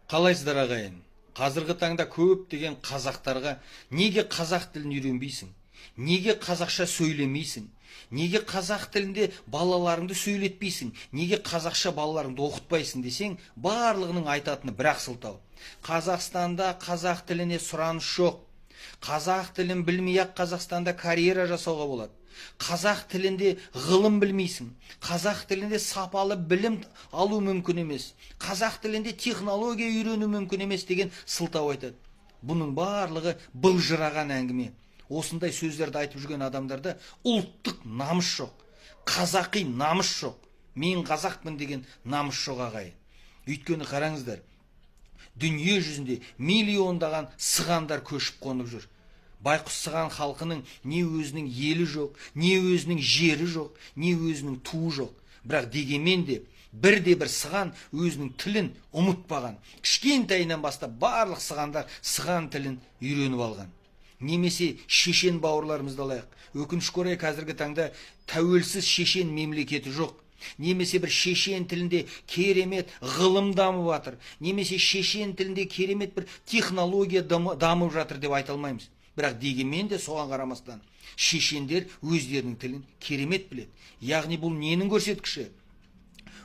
Қалайсыздар, ағайын? Қазіргі таңда көптеген қазақтарға «Неге қазақ тілін үйренбейсің? Неге қазақша сөйлемейсің? Неге қазақ тілінде балаларыңды сөйлетпейсің? Неге қазақша балаларыңды оқытпайсың?» десең, барлығының айтатыны бір ақ сылтау: «Қазақстанда қазақ тіліне сұраныс жоқ. Қазақ тілін білмей ақ Қазақстанда карьера жасауға болады. Қазақ тілінде ғылым білмейсің, қазақ тілінде сапалы білім алу мүмкін емес, қазақ тілінде технология үйрену мүмкін емес» деген сылтау айтады. Бұның барлығы былжыраған әңгіме. Осындай сөздерді айтып жүрген адамдарда ұлттық намыс жоқ, қазақи намыс жоқ, мен қазақпын деген намыс жоқ, ағайын. Өйткені қараңыздар, дүние жүзінде миллиондаған сығандар көшіп қонып жүр. Байқұс сыған халқының не өзінің елі жоқ, не өзінің жері жоқ, не өзінің туы жоқ. Бірақ дегенмен де бірде бір сыған өзінің тілін ұмытпаған. Кішкентайынан бастап барлық сығандар сыған тілін үйреніп алған. Немесе шешен бауырларымызды алайық. Өкінішке орай, қазіргі таңда тәуелсіз шешен мемлекеті жоқ, немесе бір шешен тілінде керемет ғылым дамып жатыр, немесе шешен тілінде керемет бір технология дамып жатыр деп айта алмаймыз. Бірақ дегенмен де, соған қарамастан, шешендер өздерінің тілін керемет біледі. Яғни бұл ненің көрсеткіші?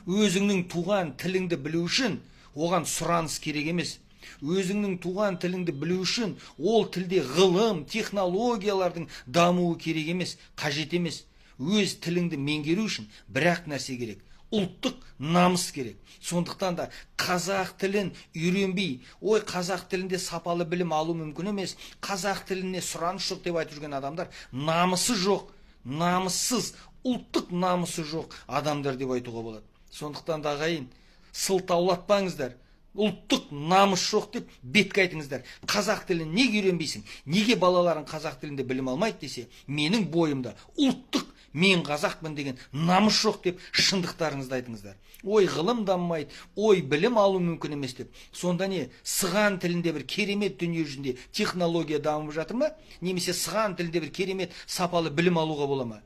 Өзіңнің туған тіліңді білу үшін оған сұраныс керек емес. Өзіңнің туған тіліңді білу үшін ол тілде ғылым, технологиялардың дамуы керек емес, қажет емес. Өз тіліңді меңгеру үшін бір ақ нәрсе керек: ұлттық намыс керек. Сондықтан да қазақ тілін үйренбей, «Ой, қазақ тілінде сапалы білім алу мүмкін емес, қазақ тіліне сұраныс жоқ» деп айтып жүрген адамдар намысы жоқ, намыссыз, ұлттық намысы жоқ адамдар деп айтуға болады. Сондықтан да, ағайын, сылтаулатпаңыздар. Ұлттық намыс жоқ деп бетке айтыңыздар. «Қазақ тілін неге үйренбейсің? Неге балаларың қазақ тілінде білім алмайды?» десе, «Менің бойымда ұлттық, мен қазақпын деген намыс жоқ» деп шындықтарыңызды айтыңыздар. «Ой, ғылым дамымайды, ой, білім алу мүмкін емес» деп. Сонда не, сыған тілінде бір керемет дүние жүзінде технология дамып жатыр ма? Немесе сыған тілінде бір керемет сапалы білім алуға бола ма?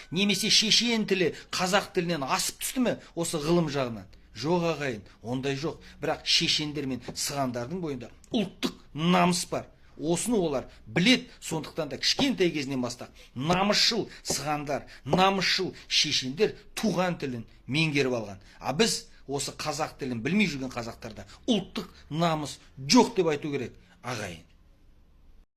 Немесе шешен тілі қазақ тілінен асып түсті ме осы ғылым жағынан? Жоқ, ағайын, ондай жоқ. Бірақ шешендер мен сығандардың бойында ұлттық намыс бар. Осыны олар білет. Сондықтан да кішкентай кезінен бастап намысшыл сығандар, намысшыл шешендер туған тілін меңгеріп алған. А біз, осы қазақ тілін білмей жүрген қазақтарда ұлттық намыс жоқ деп айту керек, ағайын.